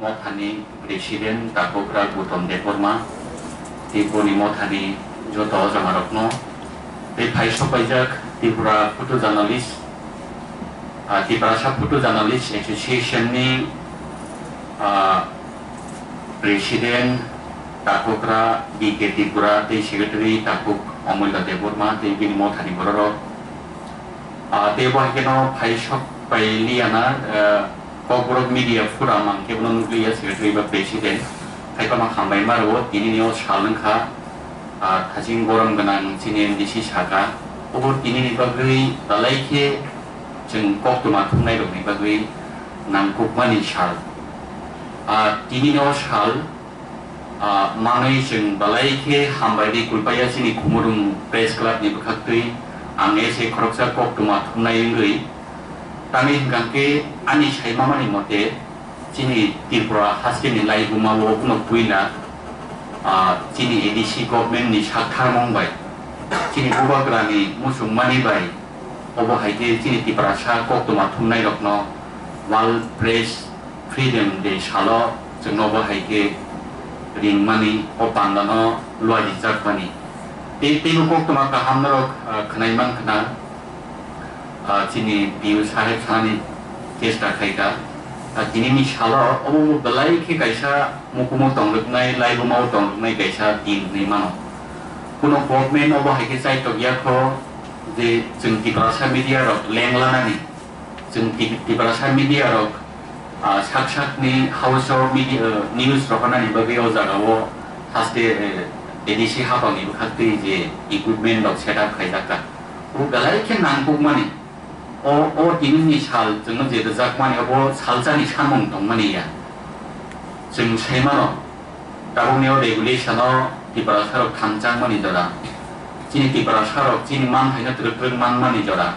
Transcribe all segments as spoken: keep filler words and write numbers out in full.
Mothani President Takhukra Gautam Debbarma, tei boni mothani joto ojamarokno, tei phai sokpaijak Tripura Photo Journalist, ah, Tiprasa Photo Journalist Association ni, ah, President Takhukra B K Tripura tei Secretary Takhuk Omulya Debbarma tei bini mothani bororok. Ah, tei bo hai kheno phai sok pai liya na, ah, Kokborok Media Forum ang khe bono nukliya, Secretary ba President. Hai phano hambai ma rwo, tini ni o sal wngkha, ah, thaching borom gwnang chini M D C saka. Obo tini ni bagwi belai khe chwng koktwma thumnai rokni bagwi nangkukmani sal. Ah, tini ni o sal, Ah, manwi chwng belai khe hambai di kulpaiya chini Khumulwng Press Club ni bwkhaktwi ang ese khoroksa koktwma thumnai wngwi. Tamni hwnkha khe ani saimamani mote chini Tripura hasteni laibuma o phano puila, ah, chini A D C government ni sak tharmung bai, chini bubagra ni muchungmani bai, obo hai khe chini Tiprasa koktwma thumnai rokno World Press Freedom Day salo chwngno bo hai khe ringmani, o pandano luarijak mani. Tei, teibo koktwma kaham norok, ah, khwnai man khna, ah, chini P U saheb sanani chesta khai kha. Ah, tinini salo obo belai khe kaisa mukumu tongrwknai, laibuma o tongrwknai kaisa din hinwi mano. Kuno government obo hai khe chaitok ya kho je chwng Tiprasa media rok leng lanani. Chwng Ti-, Tiprasa media rok, ah, sak sak ni House of Media, eh, News rohornani bagwi o jaga o haste, eh, A D C hapang ni bwkhak twi je equipment rok set up khaijak kha. O belai khe nangkukmani. O, o tini ni sal chwngno je rwjakmani, obo salsa ni samung tongmani ya. Chwng sai mano, tabukni o regulation o Tiprasa rok thangjak mani jora. Chini Tiprasa rok chini man hai no twrwk twrwk man mani jora.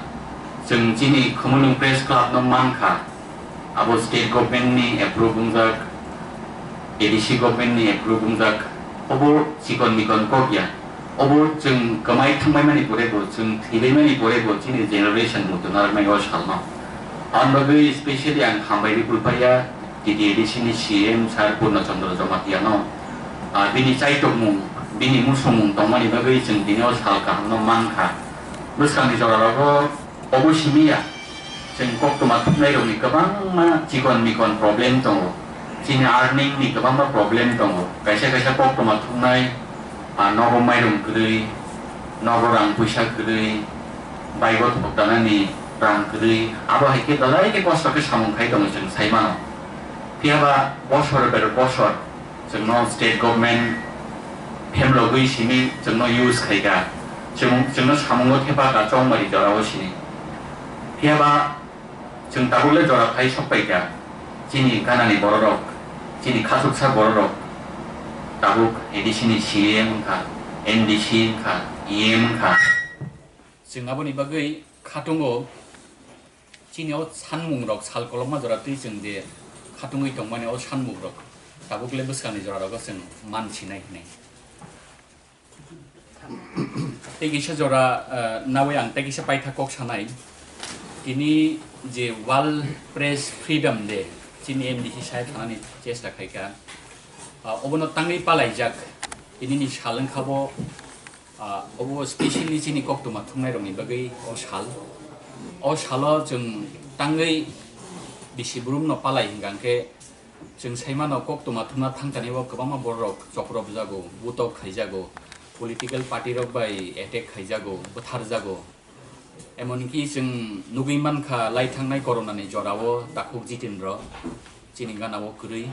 Chwng chini Khumulwng Press Club no man kha. Abo state government ni approve wngjak, A D C government ni approve wngjak. Obo chikon mikon kok ya. Obo chwng kwmai thangbai mani pore bo, chwng thwibai mani pore bo chini generation muitu narwknai o salno. Aboni bagwi specially ang hambai rwi kulpaiya T T A D C ni C M sir Purna Chandra Jamatia no. Ah, bini chaitokmung, bini musongmung tongmani bagwi chwng tini o sal kaham no man kha. Bwskang ni jora rogo obo simi ya. Chwng koktwma thumnai rokni kwbangma chikon mikon problem tongo. Chini earning ni kwbangma problem tongo. Kaisa kaisa koktwma thumnai, ah, nogo mairum kwrwi, nogo rang puisa kwrwi, baigo thok tanani rang kwrwi. Abo hai khe belai khe kosto khe samung khai tongo chwng sai mano. Phiya ba bosor ber bosor chwngno state government phemlogwi simi chwngno use khai kha. Chwng, chwngno samungo thepa kha chongmari jorao sini. Phiya ba chwng tabuk le jora phai sok pai kha. Chini ganani bororok, chini khasuksa bororok tabuk A D C ni C M wngkha, M D C wngkha, E M wngkha. Chwng aboni bagwi khatungo chini o sanmungrok sal kolokma jora twi chwng je khatungwi tongmani o sanmungrok tabuk le bwskangni jorarogo chwng man sinai hwnwi. Tei kisa jora, eh, nawi ang tei kisa paitha kok sanai. Tini je World Press Freedom Day, chini M D C sai thanani chesta khai kha. Ah, obono tangwi palaijak. Tinini sal wngkha bo, ah, obo specially chini koktwma thumnairokni bagwi o sal. O salo chwng tangwi bisi burumno palai hwnkha hwnkhe chwng sai mano koktwma thumna thangkani o kwbangma bororok chopropjago, butok khaijago, political party rok bai attack khaijago, bwtharjago. Emonki chwng nugwi mankha lai thangnai corona ni jorao takhuk Jitendra chini gana o kwrwi.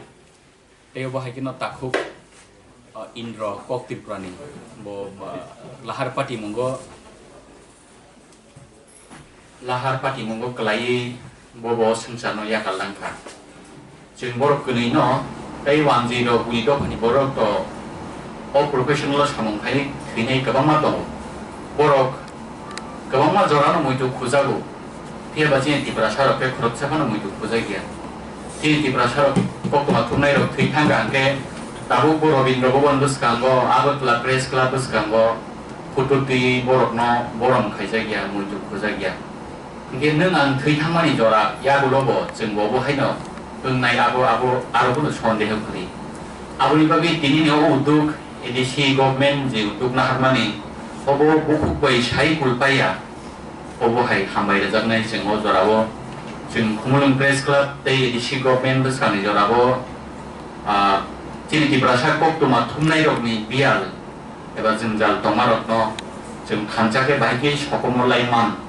Tei bo hai kheno takhuk, ah, Indra kok Tripura ni bo, ah, lahar patimungo, lahar patimungo kwlaiwi bo bo swngcharno yakal langkha. Chwng borok kwnwi no tei wanjwi rok bini dophani borok to o professional o samung khai thwinai kwbangma tongo. Borok kwbangma jorano muitu khujago. Phiya ba chini Tiprasa rok khe khoroksa phano muitu khujakya. Chini Tiprasa rok koktwma thumnai rok thwi thangkha hwnkhe tabuk bo Rabindra Bhaban bwskango, Agartala Press Club bwskango photo twi borokno borom khaijakya, muitu khujakya. Hwnkhe nwng ang thwi thangmani jora yagulo bo chwng bo bo haino Wngnai abo, abo aro bono sondeho kwrwi. Aboni bagwi tinini o uduk A D C government je uduk naharmani, obo bukhuk bai sai kulpaiya, obo hai hambai rwjaknai chwng o jorao. Chwng Khumulwng Press Club tei A D C government bwskangni jorao, ah, chini Tiprasa koktwma thumnairokni biyal eba jwngjal tongmarokno chwng thansa khe bahai khe sokomorlai man.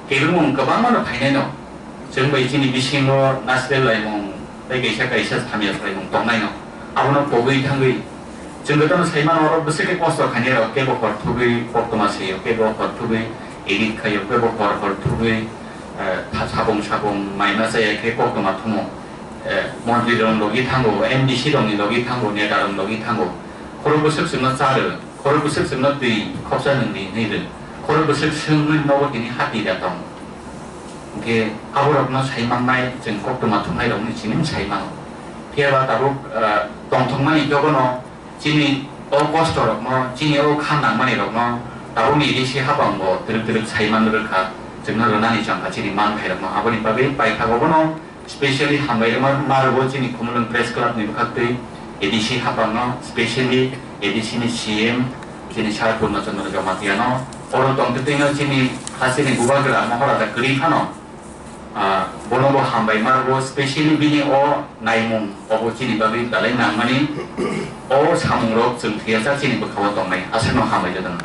Kebengmung kwbangmano phainaino. Chwng bai chini bisingo nasle laimung tei kaisa kaisa samya laimung tongnaino. Abono pogwi thangwi chwng jotono sai mano, oro bwswk khe kosto khainai rok, kebo hor thugwi koktwma saio, kebo hor thugwi edit khaio, kebo hor hor thugwi, eh, tha-, sapung sapung mai ma chaya khe koktwma thumo. Eh, montri rok logi thango, M D C rokni logi thango, neta rok logi thango. Khoro bwswk chwngno cha rw. Khoro bwswk chwngno twi khopsa nwngni hwnwi rw. Khoro bwswk chwngno nogo tini hati da tong. Hwnkhe aborokno sai mannai, chwng koktwma thumnairokni chini sai mano. Phiya ba tabuk, ah, tongthokmani jogono chini o kostorokno, chini o kha nangmanirokno tabukni A D C habango twrwk twrwk sai man rwkha, chwngno rwnani changkha chini mankhairokno. Aboni bagwi paithago bono specially hambai rwma ma rwgo chini Khumulwng Press Club ni bwkhaktwi A D C hapangno, specially A D C ni C M chini Sir Purna Chandra Jamatia no, oro tongtwtwino chini hasteni Bubagra Maharaja kwrwi phano, ah, bono bo hambai ma rwgo, specially bini o naimung obo chini bagwi belai nangmani, o samungrok chwng thwiya cha chini bwkhao tongnai, aswkno hambai jotoni.